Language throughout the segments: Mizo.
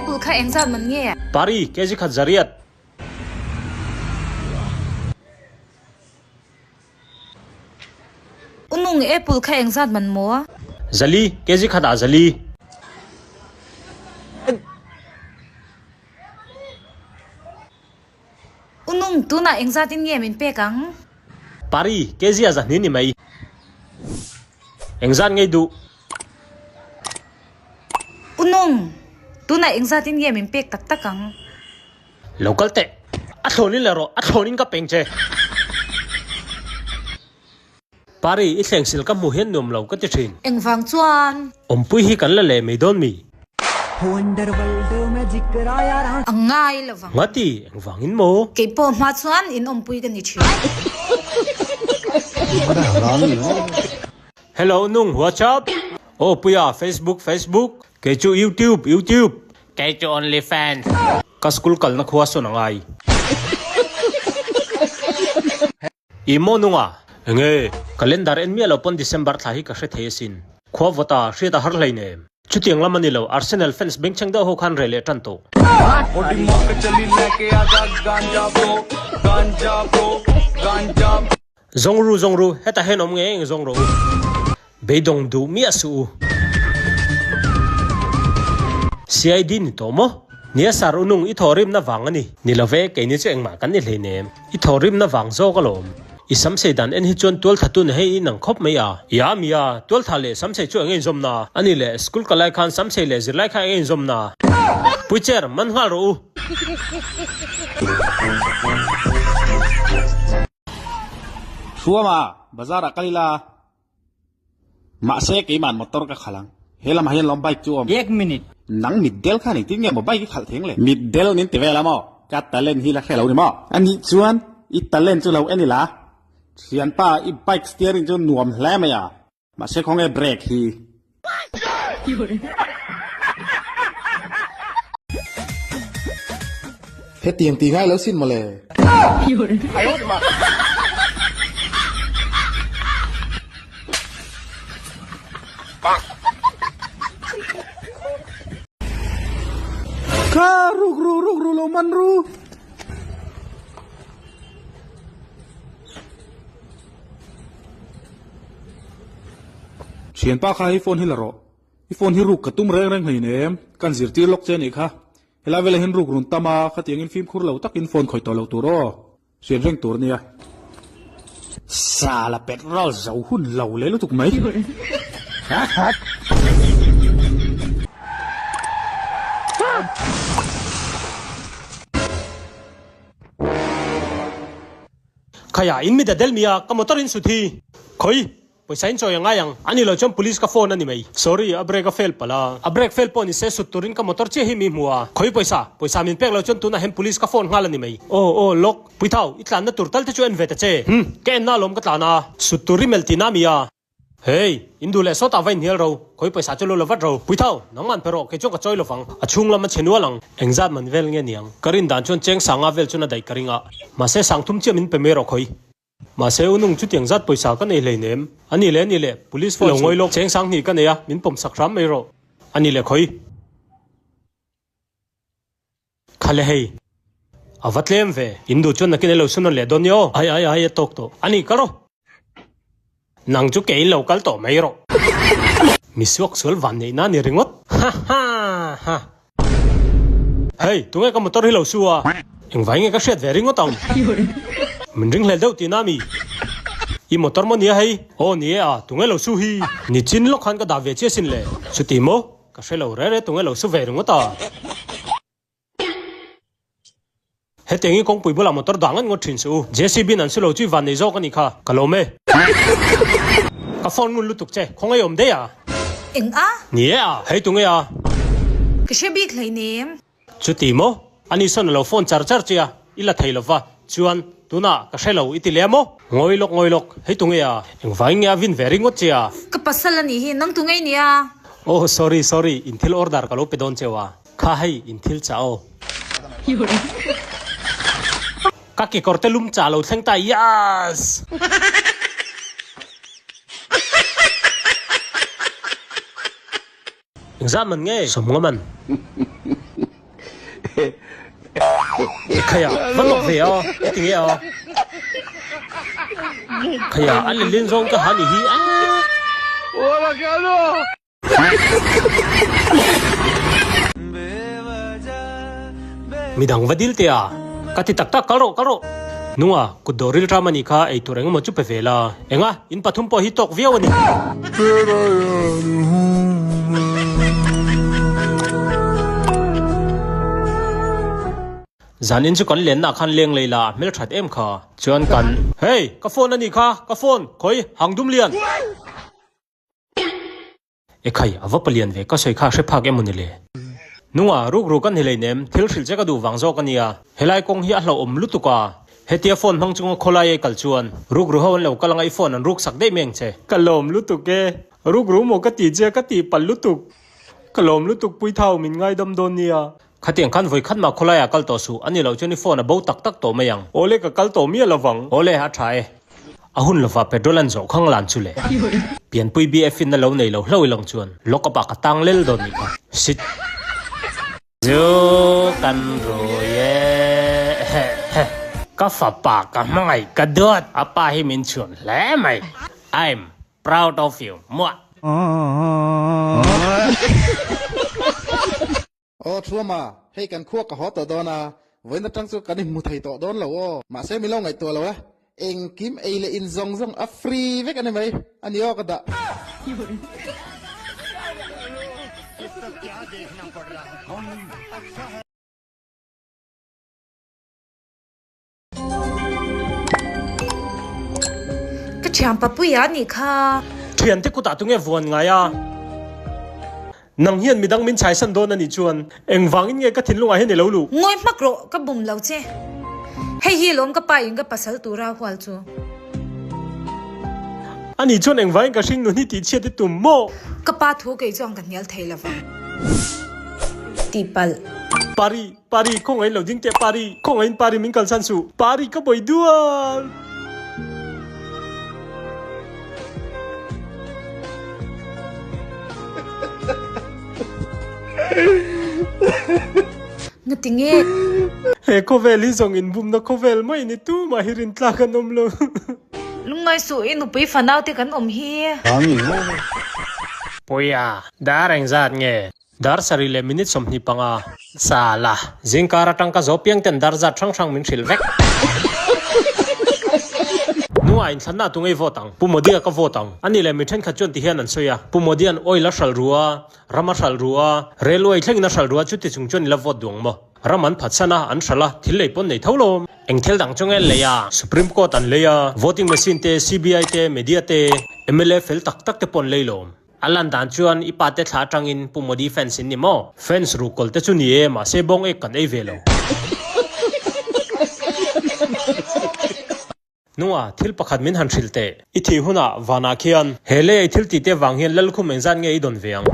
Apple kha engzat man nge? Pari, kg khat zariat. Unung, Apple kha engzat man maw? Zali, kg khat ah zali. Unung, tunah engzatin nge min pek ang? Pari, kg a zahni ni mai. Engzat ngei duh? Unung, tunah engzatin nge min pek tak tak ang? Lo kal teh. A thlawnin le rawh, a thlawnin ka peng che. Pari, i thlengsil ka hmuh hian nuam lo ka ti thin. Engvang chuan? Awmpui hi kan la leh mai dawn mi? A ngai lo vang. Ngati, engvangin maw? Kei pawh hma chuan in awmpui ka ni thin. Hello Nung, what's up? Aw Puia, Facebook, Facebook. Kei chu YouTube, YouTube. Kei chu OnlyFans. Ka school kalna khua sawn a ngai. I maw nunga? Enge? Calendar en miah lo pawn December thla hi ka hre thei asin. Khua vawt a, hriat a har hlein em? Chutiang lam a ni lo, Arsenal fans bengchheng deuh ho khan reh leh tan tawh. Zawng ru zawng ru, hetah hian awm ngei eng zawng rawh u. Beidawng duh miah suh u. CID ni tawh maw? Nia sar u nung i thawhrimna vang a ni. Ni lo ve, keini chu engmah kan ni hleinem. I thawhrimna vang zawk alawm. I samsei dan en hi chuan tualtha tu ni hei i nang khawp mai a. Ia mia, tualtha leh samsei chu eng inzawmna a ni le? School ka lai khan samsei leh zirlai kha eng inzawmna? Puicher, man nghal rawh u. Hruama, bazar ah kal ila. Mahse keiman motor ka khalh ang. He lamah hian lawm bike chu awm. Ek minute. Nang mitdel khan engtin nge maw bike i khalh theng le? Mitdel min ti vel a maw? Ka talent hi la hre lo ni maw? Anih chuan i talent chu lo en ila. Thianpa i bike steering chu nuam hle mai a. Mahse khawnge brake hi? Hetiang ti ngai lo sin mawle. Kha ruk ru ruk ru lo man ru. Thianpa kha hei phone hi la rawh. I phone hi ruk ka tum reng reng hleinem. Kan zirtir lawk che anih kha. Helai velah hian ruk run tam a, khatiang in fimkhur lo takin phone khawih tawh lo tur aw. Hriat reng tur ania. Sala petrol zo hun lo leh lutuk mai. Khaya in mi da del mi a, ka motor in sut hi. Khawi? Pawisa in chawi a ngai ang. A ni lo chuan police ka phone a ni mai. Sorry, a brake a fail palh a. A brake fail pawh ni se sut turin ka motor chiah hi mi hmu a. Khawi pawisa? Pawisa min pek lo chuan tunah hian police ka phone nghal a ni mai. Aw, aw, lawk. Puithau, i tlanna tur tal te chu en ve ta che. Hm, ka enna alawm ka tlan a. Sut tur i melh tihna a mi a. Hey, in duh leh sawtah va inhnial ro. Khawi pawisa chu lo la vat ro. Puithau, nangman pe rawh, kei chuan ka chawi lovang. A chhung lam a chhe nual ang. Engzat man vel nge niang? Ka rin dan chuan cheng sanga vel chuan a daih ka ring a. Mahse sangthum chiah min pe mai rawh khawi. Mahse u nung chutiang zat pawisa ka nei hleinem. A ni leh a ni leh, police phone lo ngawi lawk. Cheng sang hnih ka nei a, min pawm sak hram mai rawh. A ni leh khawi. Kha le hei. A va tlem ve. In duh chuan nakin elo sunawn leh dawn nia aw. Ai ai ai a tawk tawh. A ni kal rawh. Nang chu kei lo kal tawh mai rawh. Mi suak sual van neih na ni ringawt. Ha ha ha. Hei, tunge ka motor hi lo su a? Engvai nge ka hriat ve ringawt ang? Min ringhlel deuh tihna mi? I motor maw nia hei? Aw ni e a, tunge lo su hi? Nichin lawk khan ka dah ve chiah sin le. Chuti maw? Ka hre lo re re tunge lo su ve ringawt a? Hetiangin kawngpui bulah motor dah ngat ngawt thin suh u. JCB in an su lo chu i van nei zawk a nih kha. Ka lawm e. Ka phone ngun lutuk che. Khawngaih awm daih a. Eng a? Ni e a. Hei tunge a? Ka hre bik hleinem. Chuti maw? Ani sawn a lo phone char char che a. I la thei lova. Chuan, tunah ka hre lo i ti leh a maw? Ngawi lawk ngawi lawk. Hei tunge a? Engvangin nge a vin ve ringawt che a? Ka pasal a nih hi. Nang tunge i nia? Oh sorry sorry. In thil order ka lo pe dawn cheu a. Kha hei in thil chah aw. Ka kekawr te lum chah lo thleng ta yass. Engzah man nge? Sawmnga man. Khaia, va lawk ve a, i ti nge a? Khaia, a lilin zawng ka ha ni hi a. Midang va dil teh a, ka ti tak tak, kal rawh, kal rawh. Nunga, kut dawh ril ram a nih kha, ei tur engemaw chu pe ve la. Enga, in pathum pawh hi tawk viau a ni. Zanin chu kan lenna khan leng lei la, hmelthat em kha. Chuan kan. Hey, ka phone a nih kha, ka phone, khawi, hang dum lian. Ekhai, a va palian ve, ka sawi kha hre phak emaw ni le? Nunga, ruk ruk an hi lei nem, thil hrilh che ka duh vang zawk a nia. Helai kawng hi a hlauhawm lutuk a, hetia phone hmang chunga khawlai ei kal chuan ruk ru ho an lo kal anga i phone an ruk sak daih mai ang che. Ka lawm lutuk e, ruk ru maw ka ti che ka tih palh lutuk. Ka lawm lutuk Puithau min ngaidam dawn nia. Khatiang khan vawi khat mah khawlai ah kal tawh suh, a ni loh chuan i phone a bo tak tak tawh mai ang. Awle ka kal tawh miah lovang. Awle, a tha e. A hun lova petrol an zawh khang lan chu le. Pianpui BF in a lo nei lo hlo i lang chuan lock up ah ka tang lel dawn nih kha. Shit. Zu kan rui e. Ka fapa ka hmangaih ka duat. A pa hi min chhuan hle mai. I'm proud of you. Muah. Aw Thuama, hei kan khua ka haw tawh dawn a, vawiin atang chu kan inhmu thei tawh dawn lo aw. Mahse min lo ngaihtuah lo e, engkim ei leh in zawng zawng a free vek a ni mai, a ni aw ka dah. Ka thian papuia a nih kha. Thiante kutah tunge vuan ngai a? Nang hian midang min chhaisan dawn a nih chuan engvangin nge ka thinlungah hian i lo luh? Ngawi hmak rawh, ka bum lo che. Hei hi lawm ka pa in ka pasal tura hual chu. A nih chuan engvangin ka hring nun hi tih chhiat i tum maw? Ka pa thu kei chuan ka hnial thei lo vang. Tihpalh. Pari, Pari, khawngaih lo ding teh Pari, khawngaihin Pari min kalsan suh, Pari ka bawi dual. Ngati nge? He khawvel hi zawng inbumna khawvel mai ni tumah hi rintlak an awm lo. Lungngai suh i nupui fanau te kan awm hi. Puia, dar engzat nge? Dar sarih leh minute 25. Sala, zingkar atang ka zo piang ten dar zat hrang hrang min hrilh vek. Hnungah inthlanna tu ngei vote ang? Pu Modi-a ka vote ang. Ani leh mi thenkhat chuan ti hian an sawi a, Pu Modi-a'n oil a hralh ru a, ram a hralh ru a, railway thlengin a hralh ru a, chuti chung chuan i la vote duh ang maw? Ram an phatsan a, an hralh a, thil lei pawn nei tho lo. Eng thil dang chu nge lei a? Supreme Court an lei a, voting machine te, CBI te, media te, mla fel tak tak te pawh an lei lo. A lan dan chuan i pa te thla atangin Pu Modi fans in ni maw? Fans ruhkawl te chu ni e, mahse bawng ek kan ei ve lo. Nunga, thil pakhat min han hrilh teh. I thih hunah vanah khian he lei ei thil tih te vang hian Lallukhum engzat nge i dawn ve ang?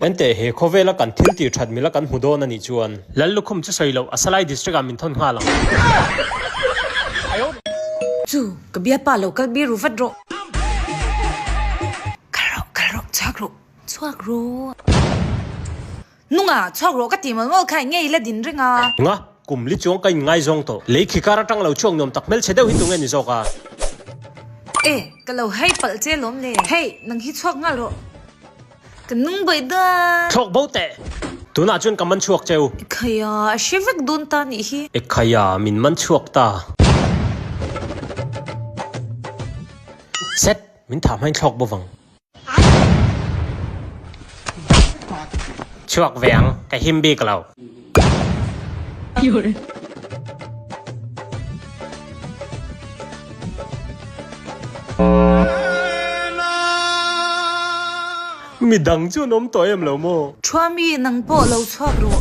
Enteh, he khawvela kan thil tih that mila kan hmu dawn a nih chuan. Lallukhum chu sawi loh, a Salai District ah min thawn nghal ang. Chu, ka bialpa lo kal bir ru vat rawh. Kal rawh, kal rawh, chhuak rawh, chhuak rawh. Nunga, chhuak rawh ka ti mawlh mawlh kha enge i la din reng a? Nunga, kum li chuang ka inngaizawng tawh. Lei khi kar atang lo chhuak nuam tak hmelchhe deuh hi tunge ni zawk a? E, ka lo hei palh che lawm le. Hei, nang hi chhuak nghal rawh. Ka nung baih dan. Thlawk bo teh! Tunah chuan ka man chhuak cheu. Ekhaia, a hre vek dawn ta nih hi. Ekhaia, min man chhuak ta. Set, min thah hmain thlawk bo vang. Chhuak ve ang, ka him bik lo. Mi dang chu an awm tawh em lo maw? Thuami nang pawh lo chhuak rawh.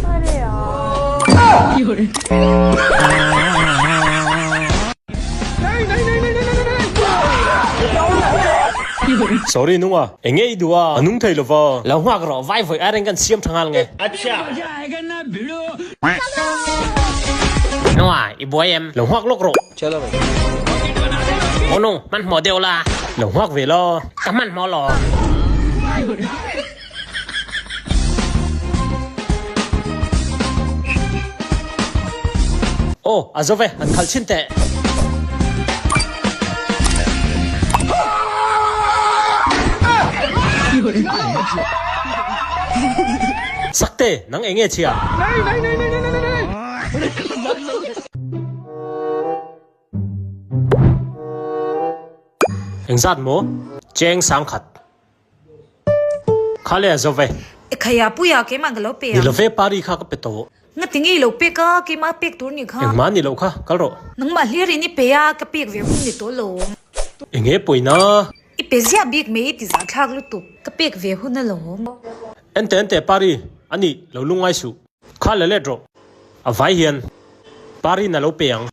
Sorry nunga, eng nge i duh a? A nung thei lova. Lo nghak rawh, vai vawi a reng kan siam tha nghal nge. Nunga, i buai em? Lo nghak lawk rawh. Aw nung, hmanhmawh deuh la. Lo nghak ve la. Ka hmanhmawh lo. Aw, a zo ve, han khalh chhin teh. Sakte, nang eng nge chhia? Engzat maw? Cheng sangkhat. Kha le a zo ve. E khaia puia keimah ka lo pe ang. Ni lo ve pari kha ka pe tawh. Nga ti ngei lo pek a, keimah pek tur ni kha. Engmah ni loh kha, kal rawh. Nangmah hlir in i pe a, ka pek ve hun ni tawh lo. Enge pawina? I pe ziah bik mai i ti zah thlak lutuk, ka pek ve hun alawm. Ente ente pari, a nih lo lungngai suh. Kha la let rawh. A vai hian pari na lo pe ang.